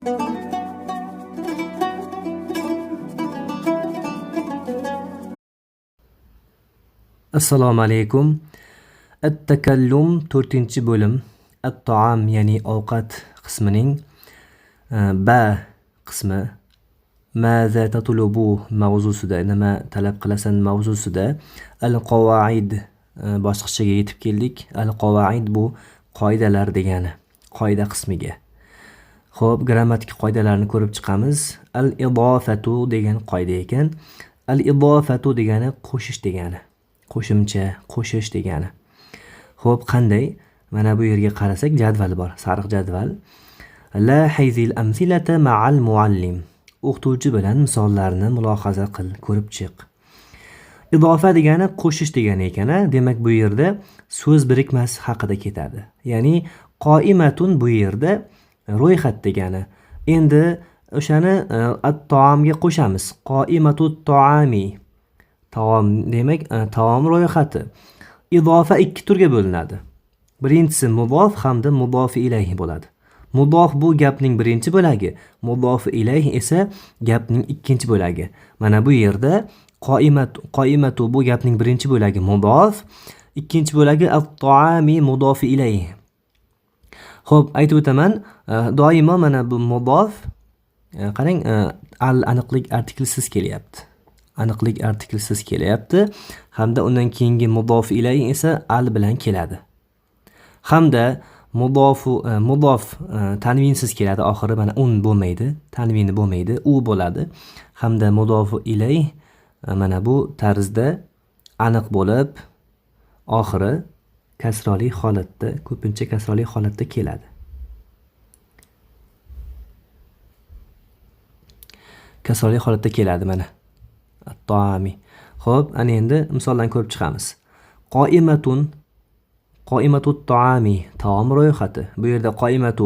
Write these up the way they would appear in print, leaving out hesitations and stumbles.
Assalomu alaykum. At-takallum 4-bo'lim at-taam, ya'ni ovqat qismining ba qismi maza tatlubu mavzusida, nima talab qilasan mavzusida al-qavoid bosqichiga yetib keldik. Al-qavoid bu qoidalar degani, qoida qismiga. Xo'p, grammatik qoidalarni ko'rib chiqamiz. Al-idofatu degan qoida ekan. Al-idofatu degani qo'shish degani. Qo'shimcha, qo'shish degani. Xo'p, qanday? Mana bu yerga qarasak jadval bor, sariq jadval. Lahizil amsilata ma'al muallim. O'qituvchi bilan misollarni mulohaza qil, ko'rib chiq. Idofa degani qo'shish degani ekan, a? Demak, bu yerda so'z birikmasi haqida ketadi. Ya'ni qoimatun bu yerda ro'yxat degani. Endi o'shani at-taomga qo'shamiz. Qoimatut taami. Taom demak, taom ro'yxati. Idofa ikki turga bo'linadi. Birinchisi mudof hamda mudof ilayhi bo'ladi. Mudof bu gapning birinchi bo'lagi, mudof ilayhi esa gapning ikkinchi bo'lagi. Mana bu yerda qoimatu bu gapning birinchi bo'lagi mudof, ikkinchi bo'lagi at-taami mudof ilayhi. Xo'p, aytib o'taman, doimo mana bu mudof, qarang, al aniqlik artiklsiz kelyapti. Aniqlik artiklsiz kelyapti hamda undan keyingi mudof ilayhi esa al bilan keladi. Hamda mudof tanvinsiz keladi, oxiri mana un bo'lmaydi, tanvini bo'lmaydi, u bo'ladi. Hamda mudof ilayh mana bu tarzda aniq bo'lib, oxiri kasrali holatda, ko'pincha kasrali holatda keladi. Kasrali holatda keladi mana. At-taami. Xo'p, ana endi misoldan ko'rib chiqamiz. Qoimatun, qoimatut taami, taom ro'yxati. Bu yerda qoimatu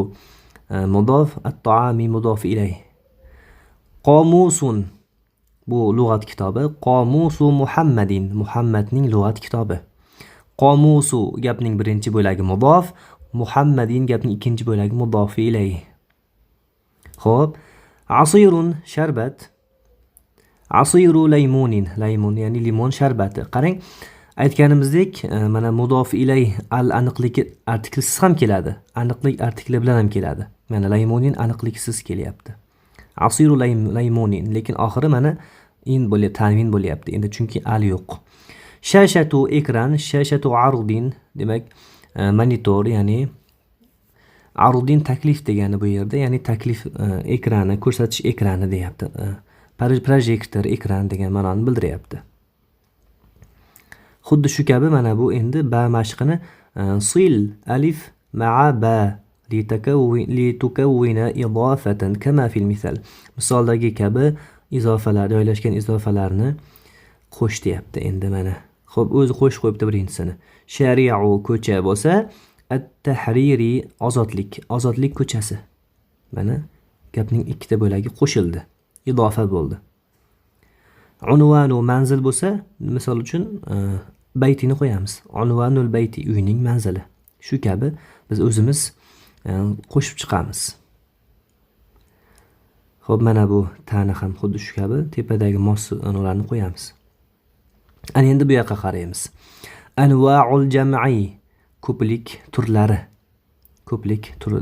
mudof, at-taami mudof ilayh. Qomusun bu lug'at kitobi, qomusu Muhammadin, Muhammadning lug'at kitobi. Qomusu gapning birinchi bo'lagi mudof, Muhammadin gapning ikkinchi bo'lagi mudof ilayh. Xo'p, asirun sharbat, asiru laymunin, laymun ya'ni limon sharbati. Qarang, aytganimizdek, mana mudof ilayh al aniqligi artiklsiz ham keladi, aniqlik artikli bilan ham keladi. Mana laymunin aniqliksiz kelyapti. Asiru laymunin, lekin oxiri mana in bo'lyapti, tanvin bo'lyapti. Endi chunki al yo'q. Shashatu ekran, shashatu ardin demak, monitor, ya'ni ardin taklif degani bu yerda, ya'ni taklif ekrani, ko'rsatish ekrani deyapti. Projektor ekran degan ma'noni bildiryapti. Xuddi shu kabi mana bu endi ba mashqini sil alif ma'a ba litukawwina idofatan kama fil misal. Misoldagi kabi izofalar, joylashgan izofalarni qo'sh deyapti endi mana. Xo'p, o'zi qo'shib qo'yibdi birinchisini. Shari'u ko'cha bo'lsa, at-tahriri ozodlik, ozodlik ko'chasi. Mana gapning ikkita bo'lagi qo'shildi, idofa bo'ldi. Unvanu manzil bo'lsa, misol uchun, baytini qo'yamiz. Unvanul bayti uyning manzili. Shu kabi biz o'zimiz qo'shib chiqamiz. Xo'p, mana bu tani ham xuddi shu kabi tepadagi mos ularni qo'yamiz. Ana endi bu yoqqa qaraymiz. Anva'ul jam'i ko'plik turlari. Ko'plik turi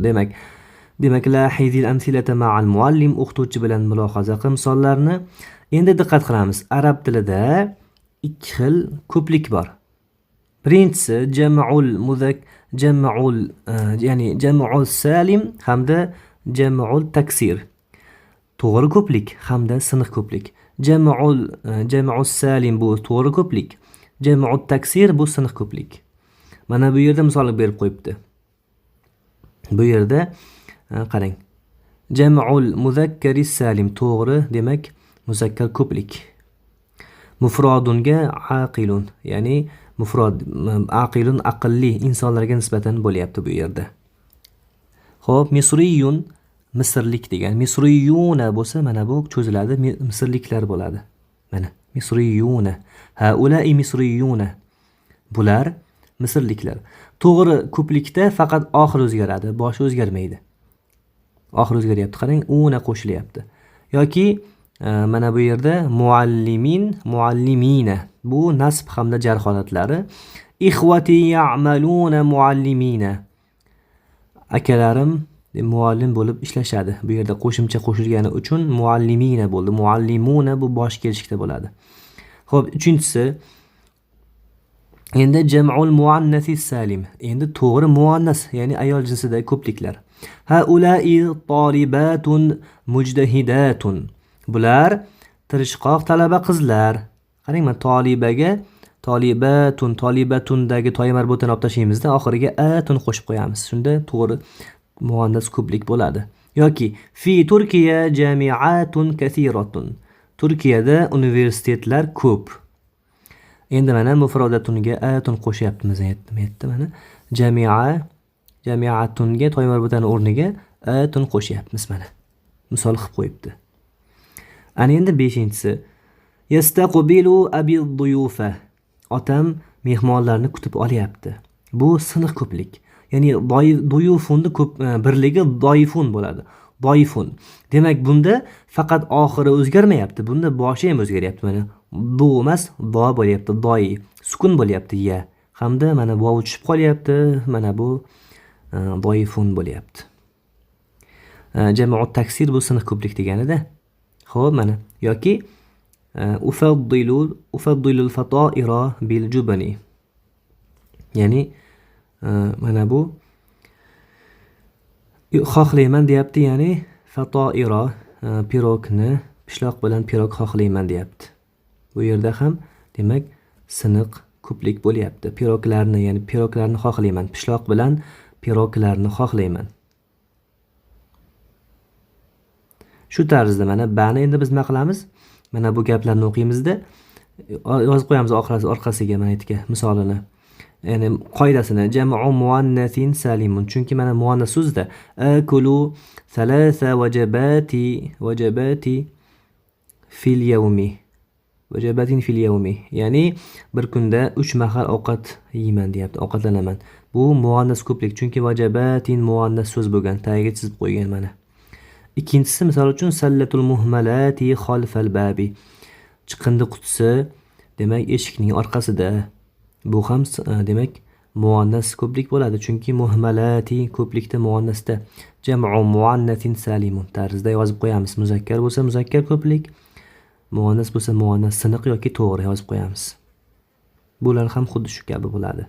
demak lahizil amsilata ma'al muallim, o'qituvchi bilan mulohaza qil misollarni. Endi diqqat qilamiz. Arab tilida ikki xil ko'plik bor. Birinchisi jam'ul muzak, jam'ul, ya'ni jam'ul salim hamda jam'ul taksir. To'g'ri ko'plik hamda siniq ko'plik. Jam'ul salim bu to'g'ri ko'plik, jam'ul taksir bu siniq ko'plik. Mana bu yerda misol berib qo'yibdi. Bu yerda qarang. Jam'ul muzakkari salim to'g'ri, demak muzakkar ko'plik. Mufrodunga aqilun, ya'ni mufrod aqilun aqlli insonlarga nisbatan bo'lyapti bu yerda. Xo'p, misriyun misrlik degan. Misriyuna bo'lsa mana bu cho'ziladi, misrliklar bo'ladi. Mana misriyuna. Haulai misriyuna. Bular misrliklar. To'g'ri ko'plikda faqat oxiri o'zgaradi, boshi o'zgarmaydi. Oxiri o'zgaryapti. Qarang, una qo'shilyapti. Yoki mana bu yerda muallimin, muallimina. Bu nasb hamda jar holatlari. Ixvati ya'maluna muallimina. Akalarim muallim bo'lib ishlashadi. Bu yerda qo'shimcha qo'shilgani uchun muallimina bo'ldi. Muallimuna bu bosh kelishikda bo'ladi. Xo'p, uchinchisi endi jam'ul muannasi salim. Endi to'g'ri muannas, ya'ni ayol jinsidagi ko'pliklar. Haulai tolibatun mujtahidatun. Bular tirishqoq talaba qizlar. Qarang, mana tolibaga tolibatun, tolibatundagi toy marbutani olib tashlaymizda, oxiriga atun qo'shib qo'yamiz. Shunda to'g'ri muannas ko'plik bo'ladi. Yoki fi Turkiya jami'atun kasiratun. Turkiyada universitetlar ko'p. Endi mana mufrodatunga atun qo'shyapmiz, aytdim mana. Jami'a, jami'atunga toy marbutani o'rniga atun qo'shyapmiz mana. Misol qilib qo'yibdi. Ana endi beshinchisi. Yastaqbilu abi duyufa. Otam mehmonlarni kutib olyapti. Bu siniq ko'plik. Ya'ni duyufunni ko'p birligi doifun bo'ladi. Doifun. Demak, bunda faqat oxiri o'zgarmayapti. Bunda boshi ham o'zgaryapti mana. Du emas, do bo'lyapti, doi. Sukun bo'lyapti ya. Hamda mana vov tushib qolyapti. Mana bu doifun bo'lyapti. Jamoat taksir bu siniq ko'plik deganida. Xo'p, mana yoki ufaddilul fatoira bil jubni. Ya'ni mana bu xohlayman deyapti, ya'ni fatoira pirogni, pishloq bilan pirog xohlayman deyapti. Bu yerda ham demak siniq ko'plik bo'lyapti. Piroglarni, ya'ni piroglarni xohlayman, pishloq bilan piroglarni xohlayman. Shu tarzda mana bani endi biz nima qilamiz? Mana bu gaplarni o'qiymizda, yozib qo'yamiz orqasiga mana aytga misolini. Ya'ni qoidasini jam'u muannasin salimun. Chunki mana muannas so'zida akulu thalatha wajabati fil yawmi. Wajabatin fil yawmi. Ya'ni bir kunda 3 mahal ovqat yeyman deyapti, ovqatlanaman. Bu muannas ko'plik, chunki wajabatin muannas so'z bo'lgan, tagiga chizib qo'ygan mana. Ikkinchisi misol uchun sallatul muhmalati xalfal babi. Chiqindi qutisi demak eshikning orqasida. Bu ham demak muannas ko'plik bo'ladi, chunki muhmalati ko'plikda muannasda jam'u muannasin salimun tarzida yozib qo'yamiz. Muzakkar bo'lsa muzakkar ko'plik, muannas bo'lsa muannas siniq yoki to'g'ri yozib qo'yamiz. Bular ham xuddi shu kabi bo'ladi.